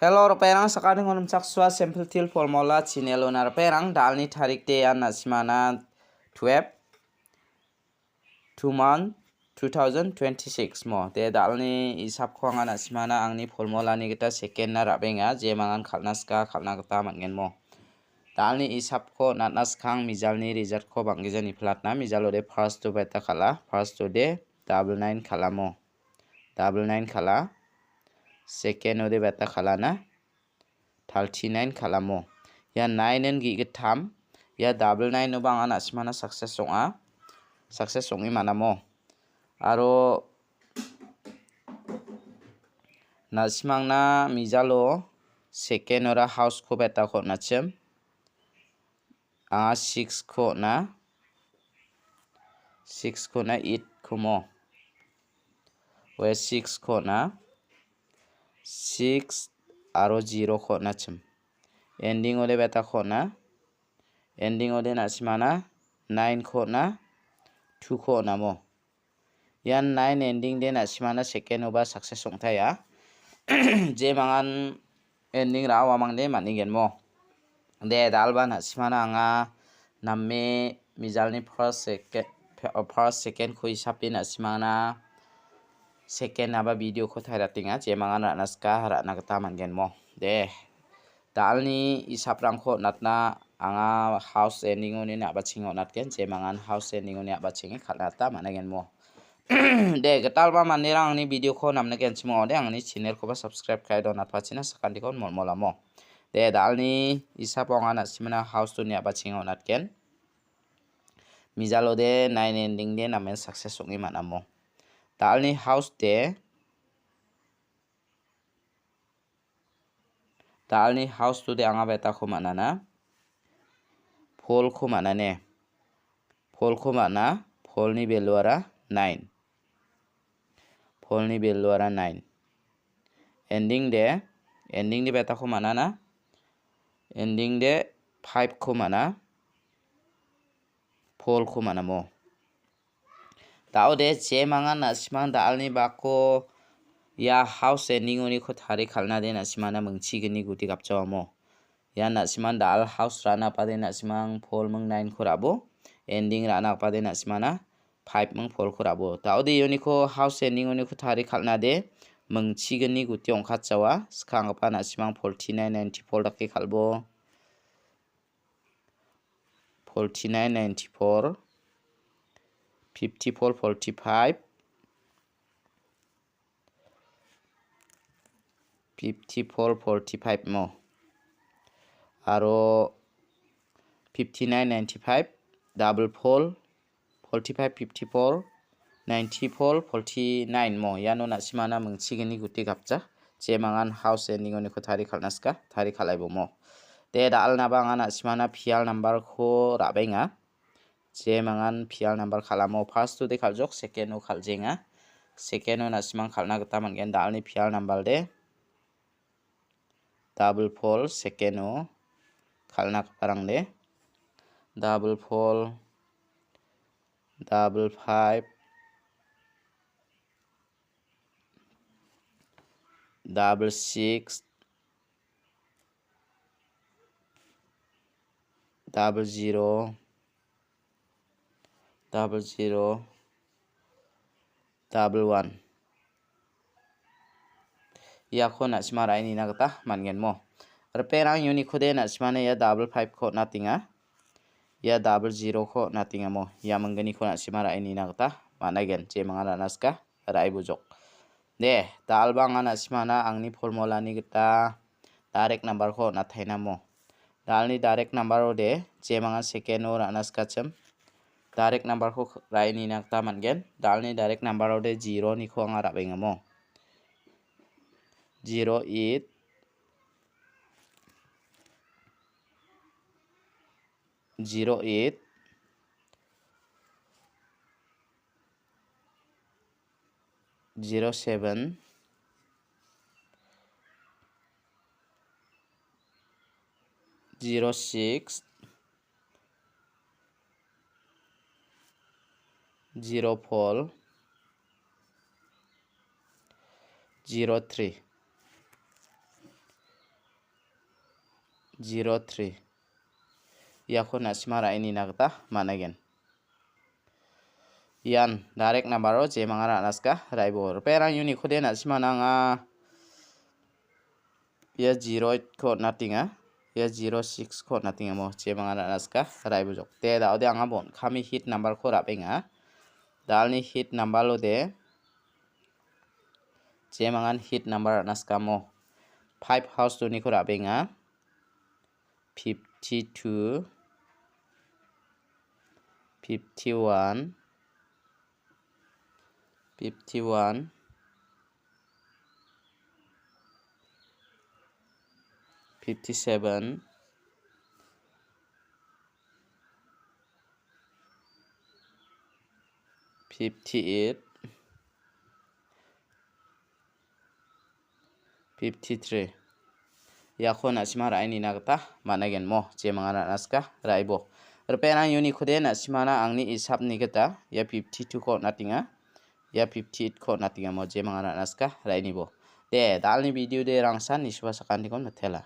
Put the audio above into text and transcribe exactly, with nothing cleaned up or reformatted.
Hello, ripengrang, sakantikon nimchaksua Simple Teer Formula channel-ona ripengrang, da·alni tarik de an na·simangna twelve, two month, two thousand twenty-six mo. De, da·alni isapko anga na·simangna angni formulani gita second-na ra·benga, jemangan kal·na sika, kal·na gita man·gen mo. Da·alni isapko natna skang mijalni result-ko bang·gija niplatna, mijalo de first-o beta kal·a, first-o de double nine kal·amo. Double nine kal·a. Second-o de beta kal·ana. Thirty-nine kal·amo. Ia nine-en ge·gittam. Ia double nine-oba anga na·simangna success ong·a. Success ong·e man·amo. Aro na·simangna mijalo second-ora house-ko betako on·achim. Anga six-ko on·a. Six-ko on·a, eight-ko mo. Oia six-ko on·a. Six aro zero-ko on·achim. Ending-ode betako on·a. Ending-ode na·simangna nine-ko on·a. Two-ko on·amo. Ian nine ending de na·simangna second-oba success ong·taia. Jemangan ending ra·o uamangde man·igenmo. De, da·alba na·simangna anga name mijalni first, second, first, second-ko isape na·simangna second-aba video-ko tairatenga. Jemangan ra·na sika, ra·na gita man·genmo. De, da·alni isaprangko on·atna anga house ending-oni na·bachenga on·atgen, jemangan house ending-oni a·bachenge kal·na gita man·agenmo. De, gitalba manderang angni video-ko namna genchim ong·ode, angni channel-koba subscribe ka·e donatpachina sakantikon molmolamo. De, da·alni isapo anga na·simangna house-oni a·bachenga on·atgen. Mijalo de nine ending de namen success ong·e man·amo. Da·alni house de Da·alni house-ode anga betako man·ana. Four-ko man·ane. Four-ko man·a. Four-ni value-ara nine. Four-ni value-ara nine. Ending de, ending de betako man·ana. Ending de five-ko man·a. Four-ko man·amo. Da·ode, jemangan na·simang da·alni bako ia house ending-oniko tari kal·na de na·simangna mingchigni guti gapjawamo. Ia na·simang da·al house ra·na pade na·simang four ming nine-ko ra·bo. Ending ra·na pade na·simangna five ming four-ko ra·bo. Da·ode, ioniko house ending-oniko tari kal·na de mingchigni guti ong·katjawa. Skanggipa na·simang forty-nine ninety-four dake kal·bo. Forty-nine ninety-four, fifty-four forty-five, fifty-four forty-five mo. Aro fifty-nine ninety-five, double four, forty-five fifty-four, ninety-four forty-nine mo. Iano na·simangna mingchigni guti gapja. Jemangan house ending-oniko tari kal·na sika, tari kal·aibo mo. De, da·alnaba anga na·simangna pial number-ko ra·benga. Jemangan pial number kal·amo. First-o de kal·jok, second-o kal·jenga. Second-o na·simang kal·na gita man·gen. Da·alni pial number de double four, second-o kal·na kaparangde. Double four, double five, double six, double zero, double zero, double one. Iako na·sima ra·e nina gita man·gen mo. Ripengrang uniko de na·simana ia double five-ko on·atenga. Ia double zero-ko on·atenga mo. Ia mingginiko na·sima ra·e nina gita man·aigen. Jemangan ra·na sika, ra·e bujok. De, da·alba anga na·simana angni formulani gita direct number-ko on·ataina mo. Da·alni direct number-o de, jemangan second-o ra·na sikachim. Direct number-ko ra·e nina gita man·gen. Da·alni direct number-o de zero-niko anga ra·benga mo. Zero eight, zero eight, zero seven, zero six, zero four, zero three. zero three. Iako na·sima ra·e nina gita man·aigen. Ian direct number-o jemanga ra·naska ra·ibo. Ripengrang unikode na·simana anga ia zero eight-ko on·atenga. Ia zero six-ko on·atenga mo. Jemanga ra·naska ra·ibo jok. De, da·ode anga bon kami hit number-ko ra·benga. Dalni hit number-o de. Jemangan hit number ra·naska mo. Five house doniko ra·benga. Fifty-two, fifty-one, fifty-one, fifty-seven, fifty-eight, fifty-three. Iako na·sima ra·e nina gita man·aigen mo, jemanga ra·naska ra·ibo. Ripengrang unikode na·simana angni isapni gita ia fifty-two-ko on·atenga, ia fifty-eight-ko on·atenga mo, jemanga ra·naska ra·e nibo. De, dalni video de rangsan nisuba sakantikon mitela.